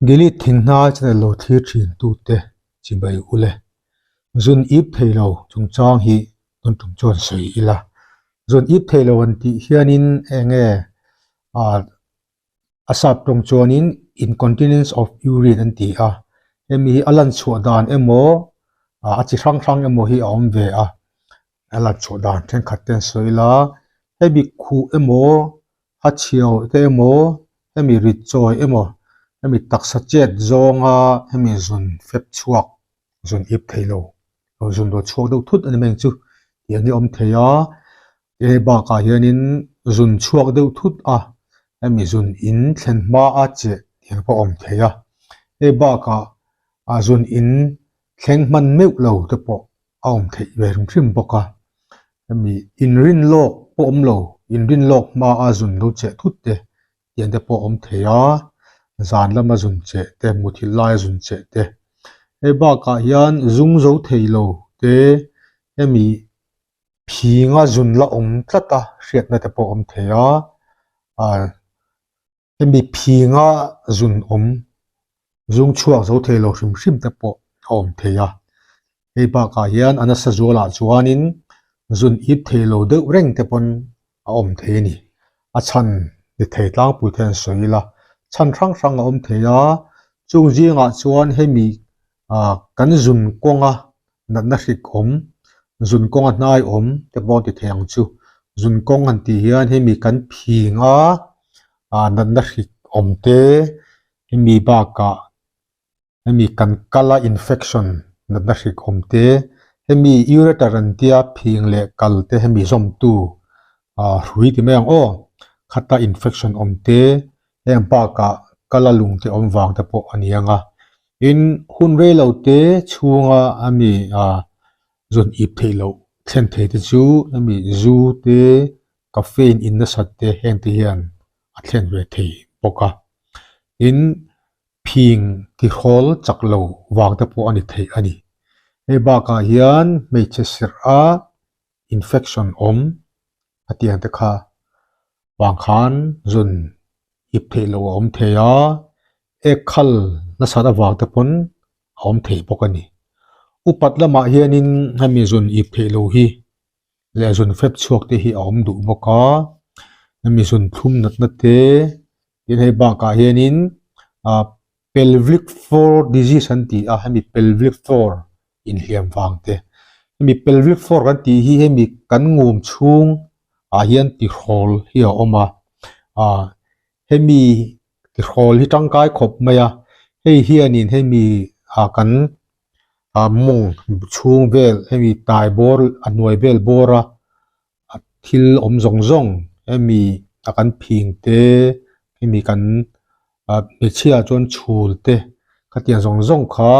Gilead thinghnai channel lo thlir thin tute chibai ule. Zun ip thei lo chungchang hi tun tum chuan sawi ila. Zun ip thei lo an tih hianin eng nge ah a sap tawng chuanin incontinence of urine an ti a. Hemi hi a lan chhuah dan emaw ah a chi hrang hrang emaw hi a awm ve a. A lan chhuah dan thenkhat te an sawi ila. Hemi khuh emaw a chhiau te emaw hemi rit chawi emaw hemi taksa chet zawnga hemi zun fep chhuak zun ip thei lo lo zun lo chhuak deuh thut a ni mai ang chu tih ang hi a awm thei a hei bakah hianin zun chhuak deuh thut a hemi zun in thlen hma a cheh tih ang pawh a awm thei a hei bakah a zun in thleng hman meuh lo te pawh a awm theih ve hrim hrim bawk a hemi inrin lawk pawh awm lo inrin lawk hma a zun lo cheh thut te tiang te pawh a awm thei a zan lama zun cheh te muthilh laia zun cheh te hei bakah hian zung zo thei lo te hemi phinga zun la awm tlat a hriatna te pawh a awm thei a ah Hemi phinga zun awm zung chhuak zo thei lo hrim hrim te pawh a awm thei a. Hei bakah hian a nasa zualah chuanin zun ip thei lo deuh reng te pawn a awm thei a ni. A chhan ni thei tlangpui te an sawi ila chhan hrang hrang a awm thei a, chung zingah chuan hemi ah kan zun kawnga natna hrik awm, zun kawnga hnai awm te pawh an ti thei ang chu. Zun kawng han tih hian hemi kan phing a, ah natna hrik awm te, hemi bakah hemi kan kal a infection natna hrik awm te, hemi ureter an tia phing leh kal te hemi zawmtu ah hrui ti mai ang aw, khata infection awm te heng bakah kal a lung te awm vang te pawh a ni ang a. Tin, hun rei lo te chhunga a mi ah zun ip theih loh thlen thei te chu hemi zu te, caffeine in nasat te heng te hian a thlen ve thei bawk a. Tin, phing tihrawl chak lo vang te pawh a ni thei a ni. Hei bakah hian hmeichhe serh a infection awm a tiang te kha vang khan zun ip theih loh a awm thei a, ek khal nasat avang te pawn a awm thei bawk a ni. Upat lamah hianin hemi zun ip theih loh hi leh zun fep chhuak te hi a awm duh bawk a, hemi zun thlum natna te tin hei bakah hianin ah pelvic floor disease an ti a, hemi pelvic floor inhliam vang te. Hemi pelvic floor kan tih hi hemi kan ngum chhung ah hian tihrawl hi a awm a, ah hemi tihrawl hi tangkai khawp mai a, hei hianin hemi ah kan ah mawng chhung vel hemi tai bawr a hnuai vel bawr a thil awm zawng zawng hemi a kan phing te hemi kan ah hmeichhia chuan chhul te khatiang zawng zawng kha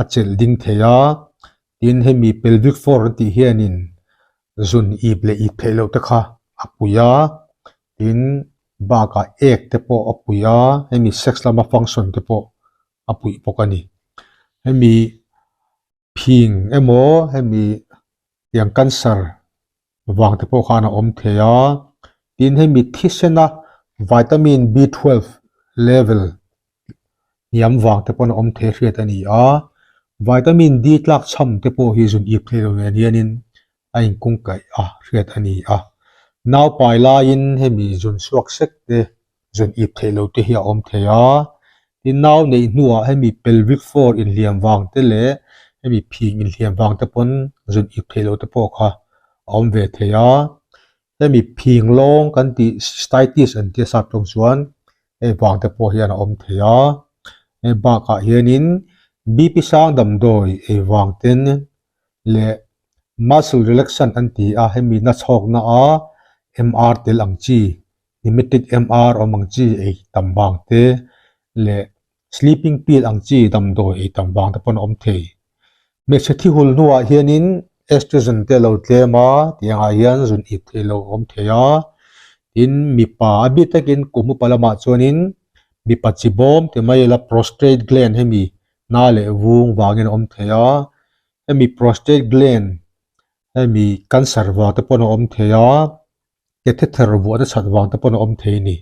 a chelh ding thei a tin hemi pelvic floor an tih hianin zun ip leh ip theih loh te kha a pui a tin bakah ek te pawh a pui a hemi sex lama function te pawh a puih bawk a ni hemi phing emaw hemi tiang cancer vang te pawh khan a awm thei a tin hemi thisena vitamin B twelve level hniam vang te pawn a awm thei hriat a ni a vitamin D tlak chham te pawh hi zun ip thei lo nen hianin a inkungkaih a hriat a ni a naupai laiin hemi zun chhuak sek te zun ip theih loh te hi a awm thei a, tin nau neih hnuah hemi pelvic floor inhliam vang te leh hemi phing inhliam vang te pawn zun ip theih loh te pawh kha a awm ve thei a, hemi phing lawng kan tih cystitis an tia sap tawng chuan hei vang te pawh hian a awm thei a, hei bakah hianin BP sang damdawi ei vang ten leh muscle relaxant an ti a hemi nachhawkna a MR tel ang chi Pneumatic MR awm ang chi ei tam vang te leh sleeping pill ang chi damdawi ei tam vang te pawn a awm thei. Hmeichhe thi hul hnuah hianin estrogen te a lo tlem a tih angah hian zun ip thei lo a awm thei a. Tin, mipa a bik takin kum upa lamah chuanin mipa chi bawm ti mai ila prostate gland hemi na leh vung vangin a awm thei a. Hemi prostate gland hemi cancer vang te pawn a awm thei a. Catheter vuahna chhat vang te pawn a awm thei a ni.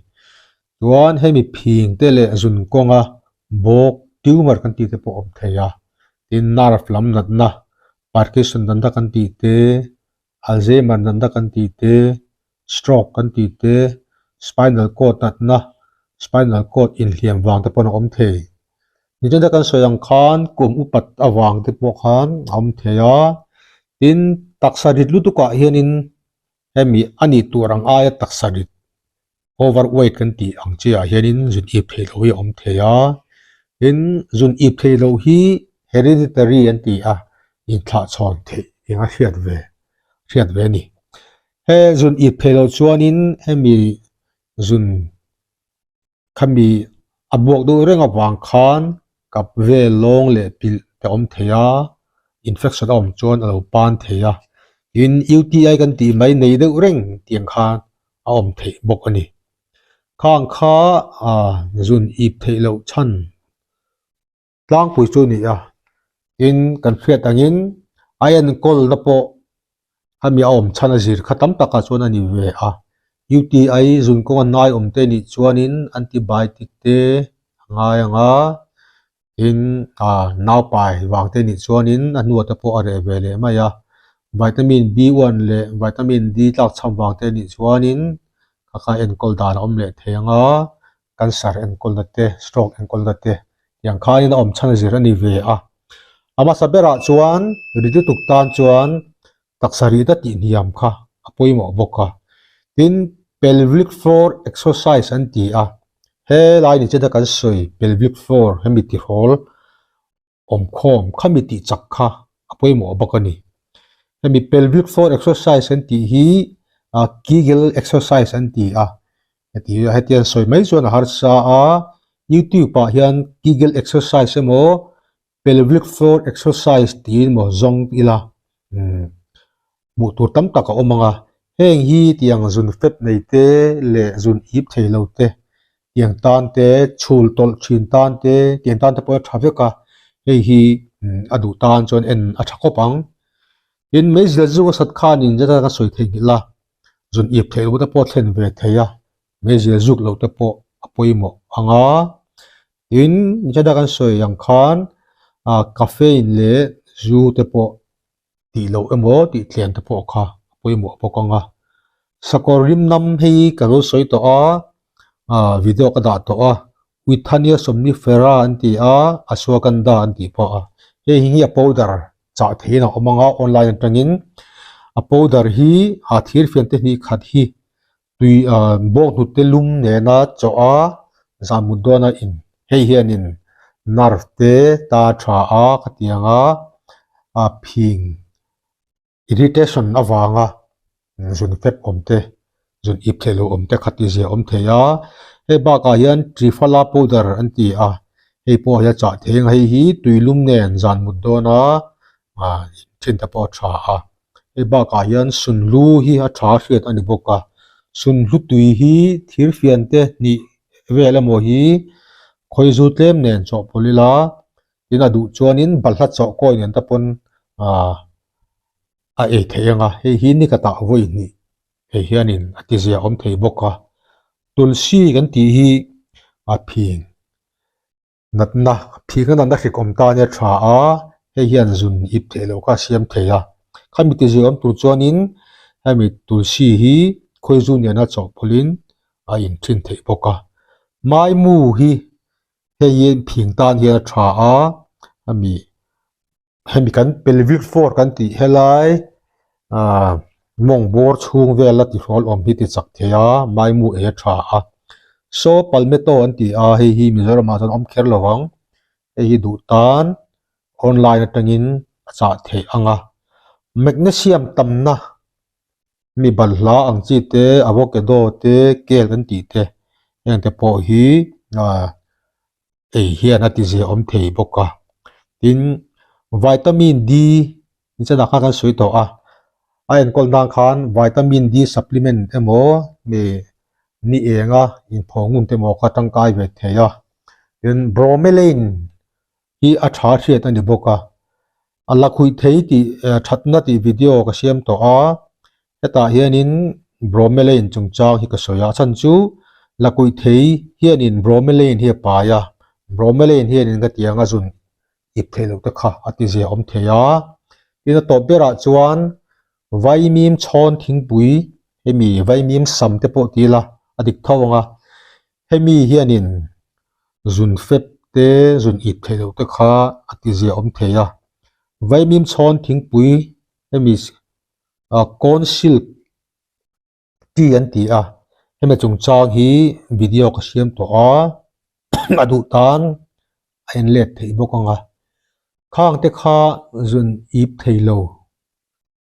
Chuan hemi phing te leh zun kawnga Bawk, tumor kan tih te pawh a awm thei a. Tin, nerve lam natna, Parkinson natna kan tih te, Alzheimer natna kan tih te, stroke kan tih te, spinal cord natna, spinal cord inhliam vang te pawh a awm thei. Nichina kan sawi ang khan kum upat avang te pawh khan a awm thei a, tin taksa rit lutukah hianin hemi a nih tur ang aia taksa rit overweight kan tih ang chiah hianin zun ip theih loh hi a awm thei a, tin zun ip theih loh hi hereditary an ti a, inthlah chhawn theih eng a hriat ve hriat ve a ni. He zun ip theih loh chuanin hemi zun khami a buak deuh reng avang khan kap vel lawng leh pilh te awm thei a, infection a awm chuan a lo pan thei a, tin UTI kan tih mai nei deuh reng tiang khan a awm theih bawk a ni. Khang kha zun ip theih loh chhan tlangpui chu a ni a, tin kan hriat angin a enkawlna pawh hemi a awm chhan a zir kha tam takah chuan a ni ve a, UTI zun kawnga nai awm te nih chuanin antibiotic te a ngai ang a, tin ah naupai vang te nih chuanin a hnuah te pawh a reh ve leh mai a, vitamin B one leh vitamin D tlak chham vang te nih chuanin kha kha enkawl dan a awm leh thei ang a. Cancer enkawlna te, stroke enkawlna te tiang khanin a awm chhan a zir a ni ve a. A hmasa berah chuan ri lutuk tan chuan taksa rihna tih hniam kha a pawimawh bawk a. Tin, pelvic floor exercise an ti a, helai ni chena kan sawi pelvic floor hemi tihrawl awmkhawm khami tih chak kha a pawimawh bawk a ni. Hemi pelvic floor exercise an tih hi Kegel exercise an ti a, heti heti an sawi mai chuan a harsa a, YouTube ah hian Kegel exercise emaw pelvic floor exercise tiin emaw zawng ila umm hmuh tur tam tak a awm ang a, heng hi tiang zun fep nei te leh zun ip thei lo te tiang tan te chhul tawlh thin tan te tiang tan te pawh a tha vek a hei hi a duh tan chuan en a tha khawp ang tin meizil zu a sat khanin zet a ka sawi theih nghilh a zun ip theih loh te pawh a thlen ve thei a meizil zuk loh te pawh a pawimawh ang a tin zet a kan sawi ang khan ah caffeine leh zu te pawh tih loh emaw tih tlian te pawh kha a pawimawh bawk ang a. Sakawr rim nam hei ka lo sawi tawh a, ah video ka dah tawh a, Withania somnifera an ti a, ashwagandha an tih pawh a. Hei hi a powder chah theihin a awm ang a online atangin. A powder hi a thirfian te hnih khat hi tui ah bawnghnute lum nena chawh a zan mut dawn a in hei hianin nerve te ta tha a khatiang a ah phing irritation avanga zun fep awm te zun ip theih loh awm te kha ti zia awm thei a hei bakah hian triphala powder an ti a hei pawh hi a chah thei ang hei hi tui lum nen zan mut dawn a ah thin te pawh a tha a. Hei bakah hian sunhlu hi a tha hriat a ni bawk a, sunhlu tui hi thirfian te hnih vel emaw hi khawizu tlem nen chawhpawlh ila tin a duh chuanin balhla chawh kawi nen te pawn ah a ei theih ang a, hei hi ni khatah vawi hnih hei hianin a ti zia awm thei bawk a, tulsi kan tih hi a phing. Natna, phihna natna hrik awm ta nia tha a, hei hian zun ip theih loh kha a siam thei a. Khami ti zir awm tur chuanin hemi tulsi hi khawizu nena chawhpawlhin a inthin theih bawk a. Maimu hi hei hi phing tan hian a tha a, hemi hemi kan pelvic floor kan tih helai ah mawng bawr chhung vela tihrawl awm hi ti chak thei a maimu ei a tha a saw palmetto an ti a hei hi Mizoram ah chuan awm kher lo ang hei hi duh tan online atangin a chah theih ang a magnesium tamna mi balhla ang chi te avocado te kel an tih te heng te pawh hi ah ei hian a ti zia awm thei bawk a tin vitamin D nichanah khan kan sawi tawh a a enkawl nan khan vitamin D supplement emaw mi ni enga inphaw ngun te emaw kha tangkai ve thei a tin bromelain hi a tha hriat a ni bawk a a la khuih thei tih thatna tih video ka siam tawh a hetah hianin bromelain chungchang hi ka sawi a a chhan chu la kuih thei hianin bromelain hi a pai a. Bromelain hianin ka ti ang a zun ip theih loh te kha a ti zia awm thei a. Tin a tawp berah chuan vaimim chhawn thingpui hemi vaimim sam te pawh ti ila a dik tho ang a. Hemi hianin zun fep te zun ip theih loh te kha a ti zia awm thei a. Vaimim chhawn thingpui hemi corn silk tea an ti a hemi chungchang hi video ka siam tawh a a duh tan a en let theih bawk ang a khang te kha zun ip thei lo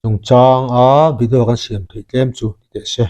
chungchang a video kan siam theih tlem chu ti teh se.